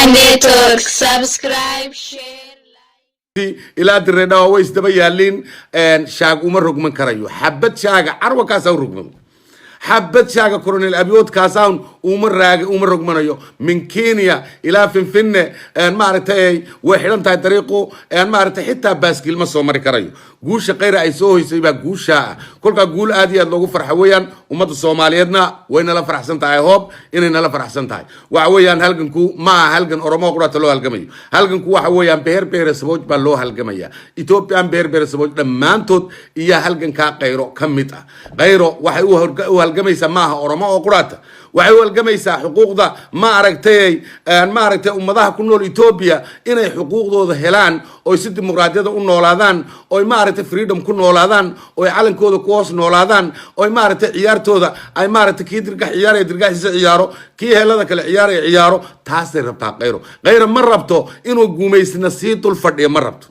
Network. Subscribe, share. Ilaa Direedhawa way isdaba yaaliin. Shaag uma rogman karayo, xabad shaaga carwa kaasaa u rogman, xabad shaaga Colonel Abiyood kaasaan uma raag, uma rogmanayo. Min Kenya ilaa Finfinne, maaragtay, way xidhan tahay dariiqu, maaragtay, xitaa baaskiil ma soo mari karayo. Guusha Khayra ay soo hoysay baa guushaa ah. Kolkaa guul aad iyo aad loogu farxo weeyaan. Ummadda Soomaaliyeedna way nala faraxsan tahay, hoob inay nala faraxsan tahay. Waxa weeyaan, halganku ma aha halgan Oromo qurata loo halgamayo. Halganku waxa weeyaan ብሔር ብሔረሰቦች baa loo halgamaya, Ethiopian ብሔር ብሔረሰቦች dhammaantood iyo halgankaa Qayro ka mid ah. Qayro waxay u halgamaysaa maaha Oromo oo qurata, waxay u halgamaysaa xuquuqda, maaragtay, ummadaha ku nool Ethiopia inay xuquuqdooda helaan, oy si dimuqraadiyada u noolaadaan, oy, maaragtay, freedom ku noolaadaan, oy calankooda ku hoos noolaadaan, oy, maaragtay, ciyaartooda ay, maaragtay, kii dirgax ciyaaraya dirgaxiisa ciyaaro, kii heelada kale ciyaaraya ciyaaro. Taasay rabtaa Qayro. Qayro ma rabto inuu gumaysna sii dul fadhiyo, ma rabto.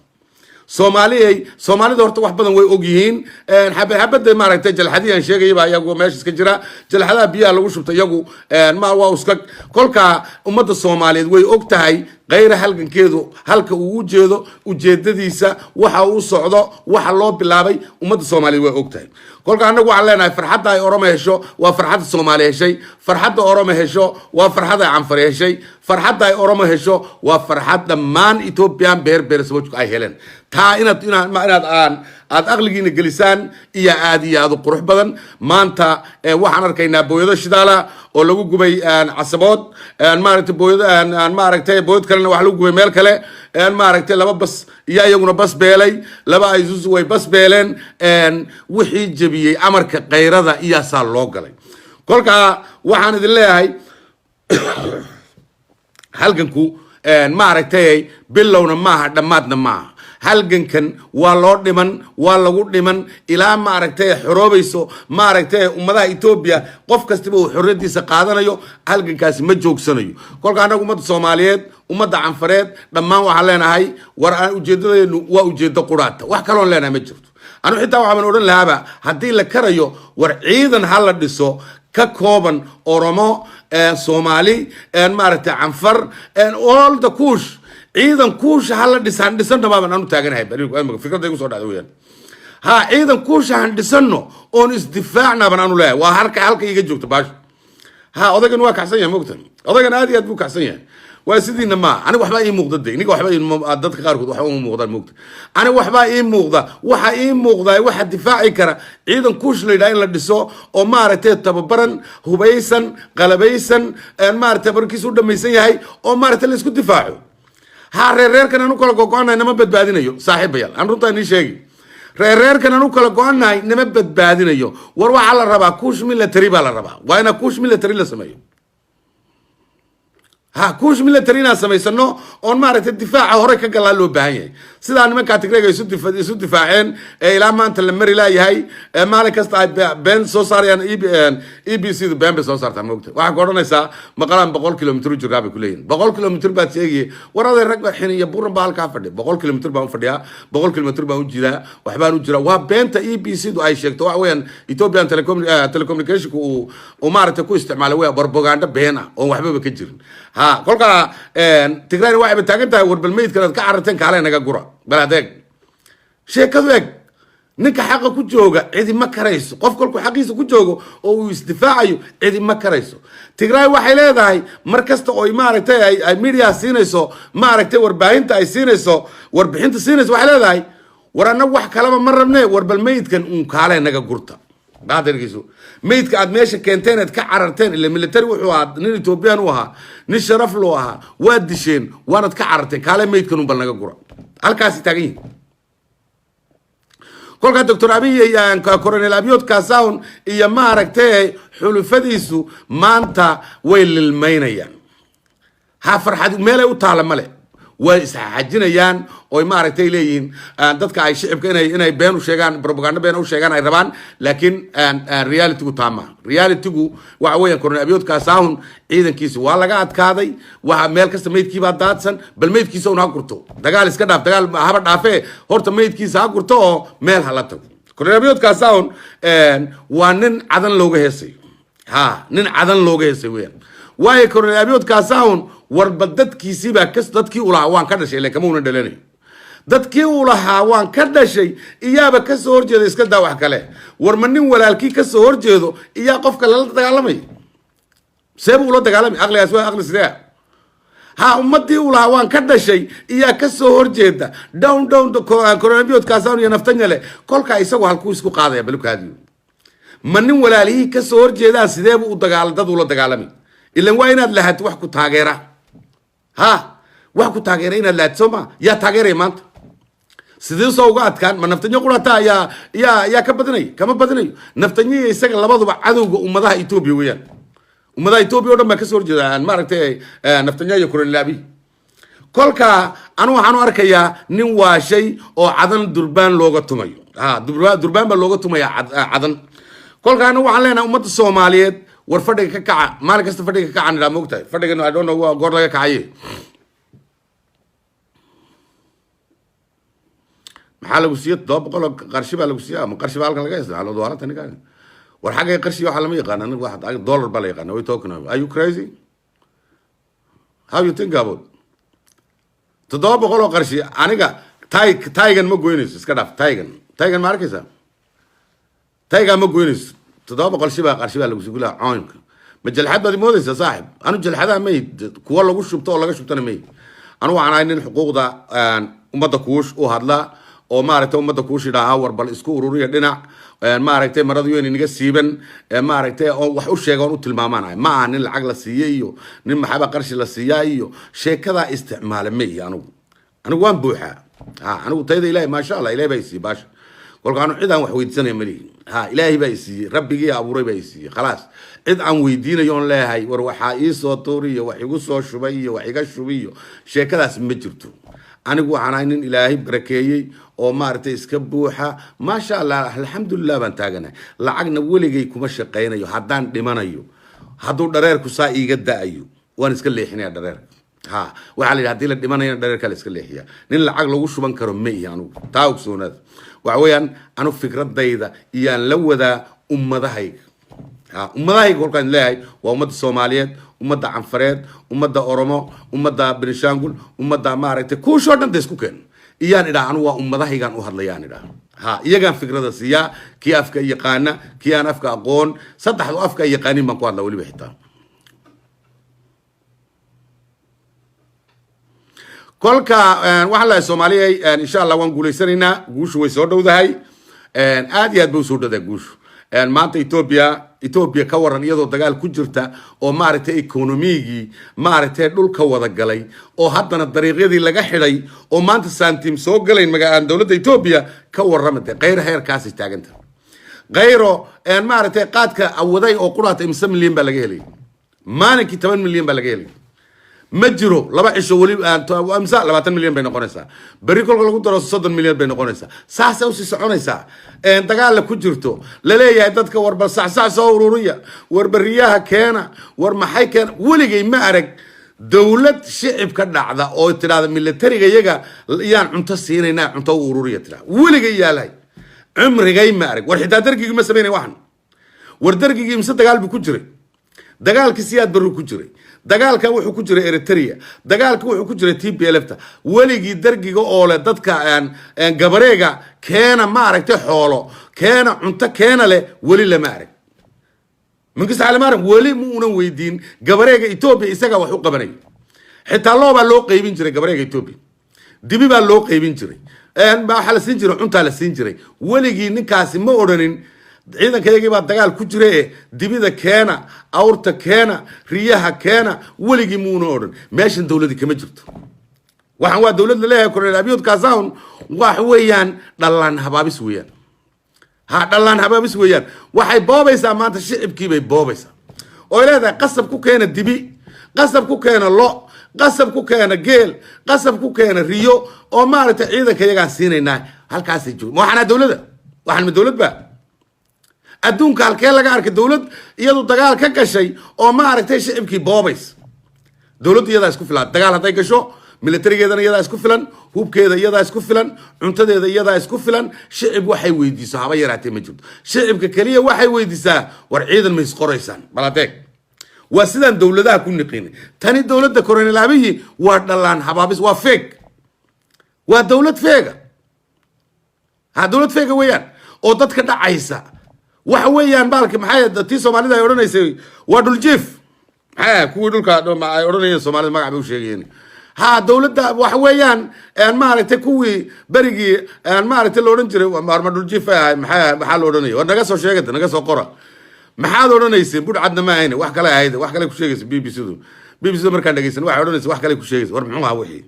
Soomaaliyay, Soomaalida horta wax badan way og yihiin. Xabad xabadda, maaragtay, jalxadihii aan sheegayay baa iyagu meesha iska jira, jalxadaha biyaha lagu shubta iyagu ma waa uska. Kolka ummadda Soomaaliyeed way og tahay Kayra halgankeedu halka uu u jeedo, ujeedadiisa, waxa uu socdo, waxa loo bilaabay, ummadda Soomaaliyeed way og tahay. Kolka annagu waxaan leenahay, farxadda ay Oromo hesho waa farxadda Soomaali heshay, farxadda Oromo hesho waa farxadda ay Canfari heshay, farxadda ay Oromo hesho waa farxad dhammaan Ethiopian ብሔር ብሔረሰቦች ay heleen. Taa inaad aan aad aqligiina gelisaan iyo aad iyo aad u qurux badan. Maanta waxaan arkaynaa booyado shidaala oo lagu gubay Casabood, maaragtay, booyado, maaragtay, booyad kalena waxa lagu gubay meel kale, maaragtay, laba bas iyo iyaguna bas beelay, laba Isuzu way bas beeleen. Wixii jebiyey amarka Kayrada iyaasaa loo galay. Kolka waxaan idin leeyahay, halganku, maaragtay, bilowna maaha, dhammaadna maaha. Halgankan waa loo dhiman, waa lagu dhiman ilaa, maaragtay, xoroobayso, maaragtay, ummadaha Etoobiya, qof kastaba uu xorriyadiisa qaadanayo. Halgankaasi ma joogsanayo. Kolka annagu ummadda Soomaaliyeed, ummadda Canfareed, dhammaan waxaan leenahay, war ujeedadeenu waa ujeedo quraata, wax kaloon leenahay ma jirto. Anu xitaa waxaan odhan lahaaba, haddii la karayo, war ciidan ha la dhiso ka kooban Oromo, Soomaali, maaragtay, Canfar, all the Kuush. Ciidan Kuusha hala dhisaan, dhisano baaban anu taaganahay. Fikradda igu soo dhacda weyaan, ha ciidan Kuusha han dhisano oon isdifaacna baan anu leeyahay. Waa halka halka iga joogto baasho. Ha, odaygan waa kacsan yahay, mogta, odaygan aad iyo aad buu kacsan yahay. Waa sidiina maa, aniga waxbaa ii muuqda de, iniga waxba, dadka qaarkood waxba uma muuqdaan, mogta. Aniga waxbaa ii muuqda, waxa ii muuqda, waxa difaaci kara ciidan Kuush la yidhaha in la dhiso oo, maaragtay, tababaran, hubaysan, qalabaysan, maaragtay, barkiisu u dhamaysan yahay oo, maaragtay, la isku difaaco. Ha, reerreerkan aan u kala gogo-anahay nama badbaadinayo, saaxiibayaal. Aan runtaa inii sheegi, reerreerkan aan u kala go-anahay nama badbaadinayo. War waxaa la rabaa Kuush military baa la rabaa, waa inaa Kuush military la sameeyo. Ha, Kuush military inaan samaysano oon, maaragtay, difaaca hore ka galaa loo baahan yahay, sidaa nimankaa Tigreega isu difaaceen ee ilaa maanta la mari laayahay, ee maalin kasta ay been soo saarayaan. EBC du been bay soo saartaa, moogta. Waxaa ku odhanaysaa maqalaan 100 kilomitr u jiraa bay kuleeyihin. 100 kilomitr baad sheegaya. War aday, rag xin iyo buran baa halkaa fadhiya. 100 kilomitr baan u fadhiyaa, 100 kilomitr baan u jiraa, waxbaan u jiraa. Waa beenta EBC du ay sheegto. Waxa weeyaan Ethiopian Telecommunicationku uu, maaragtay, ku isticmaalay weya propaganda been ah oon waxbaba ka jirin. Ha, kolkaa Tigrayna waxayba taagan tahay, war bal meydkan aad ka cararteen kaale naga gura. Bal adeeg sheekadu eg, ninka xaqa ku jooga cidi ma karayso. Qof kolkuu xaqiisa ku joogo oo uu isdifaacayo, cidi ma karayso. Tigray waxay leedahay, mar kasta oo, maaragtay, ay media siinayso, maaragtay, warbaahinta ay siinayso, warbixinta siinayso, waxay leedahay, war annagu wax kalaba ma rabne, war bal meydkan uun kaale naga gurta. Baadarkiisu meydka aad meesha keenteen aad ka cararteen, ila military wuxuu ahaa, nin Ethiopian u ahaa, nin sharaf loo ahaa, waad disheen, waanad ka cararteen, kaale meydkan un bal naga gura. Halkaasi taagan yihin. Kolkaa Doctor Abiy, Coronel Abiyood Kasaun iyo, maaragtay, xulufadiisu maanta way lilmaynayaan. Ha, farxad meelay u taala male. Way isxajinayaan oy, maaragtay, leeyihiin dadka ay shicibka inay been u sheegaan, propaganda been u sheegaan ay rabaan, laakiin realitygu taa maaha. Realitygu waxa weeyaan, Coronel Abiyood Kaasahun ciidankiisi waa laga adkaaday. Waxa meel kasta meydkiibaa daadsan. Bal meydkiisa un ha gurto, dagaal iska dhaaf, dagaal haba dhaafee, horta meydkiisa ha gurto oo meel hala tago. Coronel Abiyood Kaasahun waa nin Cadan looga heesayo. Ha, nin Cadan looga heesay weeyaan. Waayo, Colonel Abiyood Kaasahun warba dadkiisiibaa kas dadkii u lahaa waan ka dhashay, ilan kama una dhalanayo, dadkii uu lahaa waan ka dhashay iyaaba ka soo horjeeda. Iska daa wax kale, war ma nin walaalkii ka soo horjeedo iyaa qofka lala dagaalamay? Seebuu ula dagaalamay? Aqligaas waa aqli sidee? Ha, ummadii uu lahaa waan ka dhashay iyaa ka soo horjeeda. Down down Colonel Abiyood Kaasahun iyo Naftanyale. Kolkaa isagu halkuu isku qaadaya balukaadiyo? Ma nin walaalihii ka soo horjeedaa sideebuu u dagaal dad ula dagaalamay? Ilan waa inaad lahato wax ku taageera. Ha, wax ku taageera inaad lahato, soo ma? Yaa taageeraya maanta? Sidee soo uga adkaan? Ma Naftanyo qurata yaa ka badinaya? Kama badinayo. Naftanyo iyo isaga labaduba cadowga ummadaha Etoobiya weeyaan. Ummadaha Etoobiya o dhan baa kasoo horjeeda, maaragtay, Naftanyo iyo Colonel Abiy. Kolka anu waxaan u arkayaa nin waashay oo Cadan durbaan looga tumayo. Ha, durbaan baa looga tumaya Cadan. Kolka anu waxaan leenahay ummadda Soomaaliyeed, war fadhiga ka kaca. Maalin kasta fadhiga ka kaca nidhaa, moogtahay? Fadhigan, I don't know waa goor laga kacaye. Maxaa lagu siiye? 700 oo qarshi baa lagu siiya, ama qarshi baa halkan laga isticmaalo doolarta ninkaan. War xaggay qarshi waxaa lama yaqaana. Aniga waxa dollar baa la yaqaana. Way talking about, are you crazy? How you think about 700 oo qarshi? Aniga tay taygan ma goynayso, iska dhaaf taygan. Taygan ma arkaysaa? Taygaa ma goynayso. 700 shibaa qarshi baa lagu sii gulaa coinka. Ma jalxad baad moodaysaa, saaxib? Anu jalxadaha may, kuwa lagu shubto oo laga shubtana may. Anu waxaan ahay nin xuquuqda ummadda Kuush u hadla oo, maaragtay, ummadda Kuush idhaaha, war bal isku ururiya dhinac, maaragtay, maradu yayna inaga siiban, maaragtay, oo wax u sheega oon u tilmaamaanahay. Ma aha nin lacag la siiye iyo nin maxaba qarshi la siiyaa iyo sheekadaa isticmaala ma ihi anugu. Anigu waan buuxaa. Ha, anigu tayada Ilahay, maasha Allah, Ilahay baa isiiyey baasha. Kolka anu cid aan wax weydiisanaya malihi. Ha, Ilaahay baa isiiyey, rabbigii abuuray baa isiiyey, khalaas. Cid aan weydiinayo oon leeyahay war waxaa ii soo tuuri iyo wax igu soo shubay iyo wax iga shubay iyo sheekadaas ma jirto. Anigu waxaan ahay nin Ilaahay barakeeyey oo, maaragtay, iska buuxa, maasha Allah, alxamdulilah baan taaganahay. Lacagna weligay kuma shaqaynayo. Haddaan dhimanayo, hadduu dhareerku saa iiga da-ayo, waan iska leexinaya dhareerka. Ha, waxaa la yidhi hadii la dhimanayana dhareerkaa la iska leexiya. Nin lacag lagu shuban karo ma ihi anugu, taa ogsoonaada. Waxa weeyaan, anu fikradayda iyaan la wadaa ummadahayga. Ha, ummadahayga kolkaan leeyahay waa ummadda Soomaaliyeed, ummadda Canfareed, ummadda Oromo, ummadda Benishangul, ummadda, maaragtay, Kuushoo dhan da isku keen iyaan idhaa. Anu waa ummadahaygaan u hadlayaan idhaa. Ha, iyagaan fikrada siiyaa, kii afka yaqaana, kii aan afka aqoon, saddexdu afka ay yaqaanin baan ku hadlaa weliba xitaa. Kolka waxaan lahay Soomaaliyay, insha Allah waan guulaysanaynaa. Guushu way soo dhowdahay, aad iyo aad bay usoo dhowdahay guushu. Maanta Ethiopia ka waran, iyadoo dagaal ku jirta oo, maaragtay, economygii, maaragtay, dhulka wada galay oo haddana dariiqyadii laga xidhay oo maanta santim soo galayn maga dowladda Ethiopia, ka warrama de. Kayro heerkaasay taaganta. Kayro, maaragtay, qaadka awaday oo quraata imse milyan baa laga helay maalinkii? 10 milyan baa laga helay. Ma jiro 2 cisho weli, amsa 20 milyan bay noqonaysaa. Berri kolka lagu daro 30 milyan bay noqonaysaa. Saasay usii soconaysaa. Dagaalla ku jirto, laleeyahay dadka warba saxsax soo ururiya, war beriyaha keena, war maxay keena. Weligay ma arag dowlad shicib ka dhacda oo tidhahda militariga iyaga yaan cunto siinaynaa, cunto u ururiya tidhahda. Weligay yaalahay, cumrigay ma arag. War xitaa dargigii ma samaynay waxan. War dargigii mise dagaal buu ku jiray? Dagaalkii Siyaad Barru ku jiray, dagaalkan wuxuu ku jiray Eritrea, dagaalka wuxuu ku jiray TPLF-ta. Weligii dargiga oo leh dadka gabareega keena, maaragtay, xoolo keena, cunto keena leh, weli lama arag. Mengistu Xayle weli ma unan weydiin gabareega Etoobiya, isagaa wax u qabanaya. Xitaa loobaa loo qaybin jiray gabareega Etoobiya, dibi baa loo qaybin jiray, waxaa la siin jiray cuntaa la siin jiray. Weligii ninkaasi ma odhanin ciidankayagii baa dagaal ku jira e dibida keena, awrta keena, riyaha keena. Weligii muuna odhan. Meeshan dowladi kama jirto. Waxaan waa dowlad laleeyahay Colonel Abiyood Kaasahun wax weeyaan dhallaan habaabis weeyaan. Ha, dhallaan habaabis weeyaan. Waxay boobaysaa maanta, shicibkii bay boobaysaa oy leedahay qasab ku keena dibi, qasab ku keena lo, qasab ku keena geel, qasab ku keena riyo oo, maaragtay, ciidanka iyagaan siinaynaa. Halkaasay joog. Waxaanaa dowladda? Waxaan ma dowlad ba? Adduunka halkee laga arkay dowlad iyadu dagaal ka gashay oo, maaragtay, shicibkii boobays? Dowladdu iyadaa isku filan. Dagaal hadday gasho, militarigeedana iyadaa isku filan, hubkeeda iyadaa isku filan, cuntadeeda iyadaa isku filan. Shicib waxay weydiiso haba yaraatee ma jirto. Shicibka keliya waxay weydiisaa, war ciidan ma isqoraysaan? Bal adeeg. Waa sidaan dowladaha ku niqinay. Tani dowladda Coronel Abiyi waa dhalaan habaabis, waa fake, waa dowlad fake ah. Ha, dowlad fake ah weeyaan oo dadka dhacaysa. Waxa weeyaan baalki, maxay tii Soomaalida ay odhanaysay? Waa dhuljiif. Maxay kuwii dhulka ay odhanayeen Soomaalida? Magac bay u sheegayeen. Ha, dowladda waxa weeyaan maaragtay kuwii berigii maaragtay la odhan jiray marma dhuljiif ay ahay. Maxay, maxaa la odhanaya? War naga soo sheegata, naga soo qora. Maxaad odhanayseen? Budhcadna ma ahayn, wax kale ahayd, wax kale ku sheegaysa. BBC du, BBC du markaan dhegeysan waxay odhanaysa, wax kale ku sheegaysa. War muxuu ahaa wixii?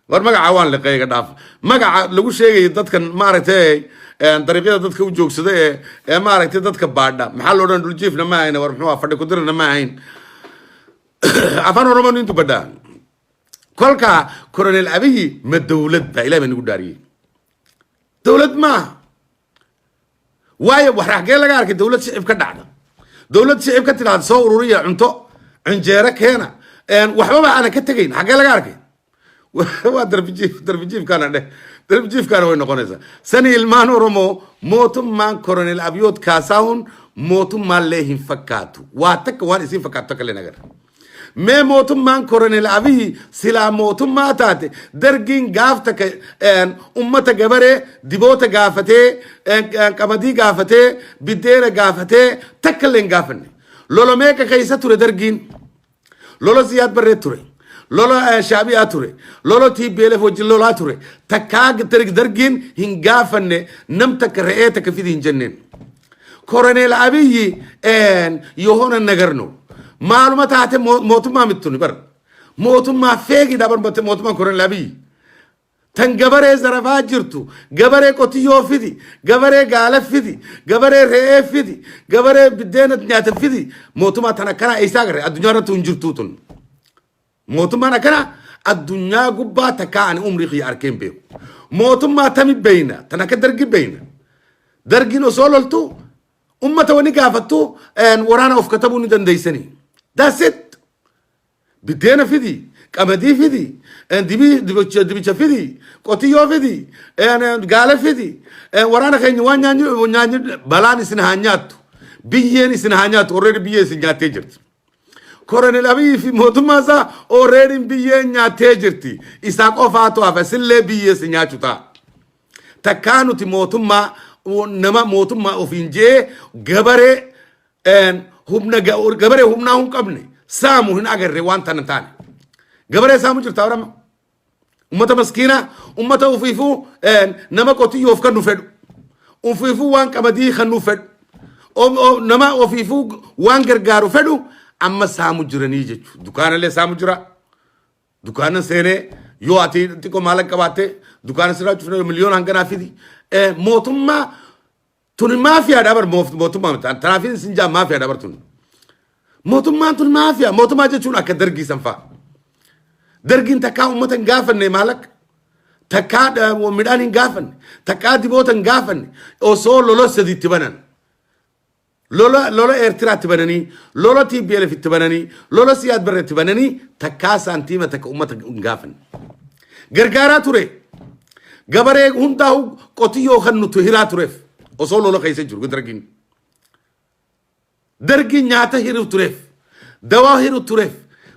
War magaca waan liqeyga, dhaaf magaca lagu sheegayay dadkan maaragtay dariiqyada dadka u joogsada ee maaragtay dadka baadha. Maxaa la odhan? Dhuljiifna ma ahayn. War muxuu ahaa? Fadhi kudirna ma ahayn. Afaan Oromo intu badhaa. Kolka Coronel Abiyi ma dowlad ba? Ilahi baa nagu dhaariyey, dowlad maaha. Waayo, waxraxgee laga arkay dowlad shicib ka dhacda, dowlad shicib ka tidhahda soo ururiya cunto, cinjeero keena, waxbaba aanan ka tegayn? Xaggee laga arkay? Waa darbijiif, darbijiifkaana dheh, darbijiifkaana way noqonaysaa. Sani ilmaan Oromo, mootummaan Coronel Abiyood Kaasaahun mootummaallee hin fakkaatu. Waa takka waan isin fakkaatu takka leen agarre. Mee mootummaan Coronel Abiyi silaa mootummaa taate, dargiin gaaf takka ummata gabaree diboota gaafatee, qamadii gaafatee, biddeena gaafatee, takka illee hin gaafanne. Lolo meeqa keessa ture dargiin? Lolo Siyaad Barree ture, lolo Shaabiyaa ture, lolo TPLF wajjin lolaa ture. Takkaa dargiin hin gaafanne, nam takka re'ee takka fidi hin jenneen. Koroneel Abiyyi የሆነ ነገር ነው. Maaluma taate, mootummaa mittuni bar, mootummaa fake dha bar mootummaan Koroneel Abiyyi. Tan gabaree zarafaa jirtu, gabaree qotiyyoo fidi, gabaree gaala fidi, gabaree re'ee fidi, gabaree biddeena nyaata fidi. Mootummaa tan akkanaa eessaa agarre? Addunyaa irratti hin jirtuu tun. Mootummaan akkana addunyaa gubbaa takkaa ani umrii kiyya arkeen beeku. Mootummaa tami beeyna? Tan akka dargi beeyna. Dargiin osoo loltu ummata wani gaafattu waraana of katabuu ni dandeeysanii. That's it. Biddeena fidi, qamadii fidi, dibicha fidi, qotiyyoo fidi, gaala fidi, waraana keenya waan nyaanyu nyaanyu. Balaan isin haa nyaattu, biyyeen isin haa nyaattu. Already biyyee isin nyaattee jirti. Koronel Abiyyi fi mootummaa isaa already biyyeen nyaattee jirti. Isaa qofaatu hafa, sillee biyyee si nyaachu ta'a. Takkaa nuti mootummaa nama mootummaa ofiin jee gabaree humna gabaree humnaa hin qabne saamu hin agarre. Waan tana taane gabaree saamu jirta warama ummata maskiinaa, ummata ufiifuu nama qotiyyoof kan nu fedhu, ufiifuu waan qamadii kan nu fedhu, nama ofiifuu waan gargaaru fedhu amma saamu jiranii jechuudha. Dukaanallee saamu jira. Dukaana seenee yoo ati xiqqoo maallaqa qabaatte dukaana sirraa cufne, miliyoona hanganaa fidi. Mootummaa tuni maafiyaadha bar, mootummaa miti. Tanaaf isin jaa, maafiyaadha bar tuni. Mootummaan tun maafiyaa. Mootummaa jechuun akka dargii san fa'a. Dargiin takkaa uummata hin gaafanne maallaqa. Takkaa midhaan hin gaafanne. Takkaa diboota hin gaafanne. Osoo lola sadiitti banan. Lola Eertiraatti bananii, lola TPLF itti bananii, lola Siyaad Barre itti bananii, takkaa saantiima takka uummata hin gaafanne. Gargaaraa ture. Gabaree hundaa'u qotiyyoo kan nuti hiraa tureef osoo lola keessa jiru dargiin. Dargiin nyaata hiru tureef, dawaa hiru tureef.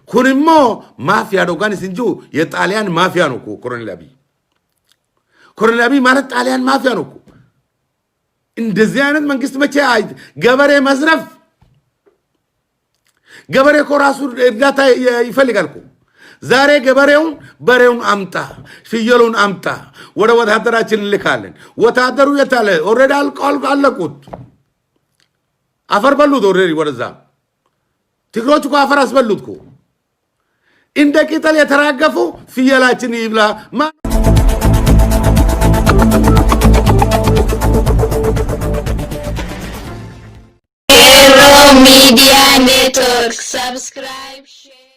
Kun immoo maafiyaa dhogaan isin jiru የጣሊያን ማፊያ ነው እኮ ኮሎኔል አብይ። ኮሎኔል አብይ ማለት ጣሊያን ማፊያ ነው እኮ። እንደዚህ አይነት መንግስት መቼ አይ ገበሬ መዝረፍ። ገበሬ እኮ ራሱ እርዳታ ይፈልጋል እኮ። ዛሬ ገበሬውን በሬውን አምጣ፣ ፍየሉን አምጣ፣ ወደ ወታደራችን እንልካለን። ወታደሩ የት አለ? Already አለቁት፣ አፈር በሉት። Already ወደዛ ትግሮች እኮ አፈር አስበሉት እኮ። እንደ ቅጠል የተራገፉ ፍየላችን ይብላ። ማን Qeerroo Media Network. Subscribe, share.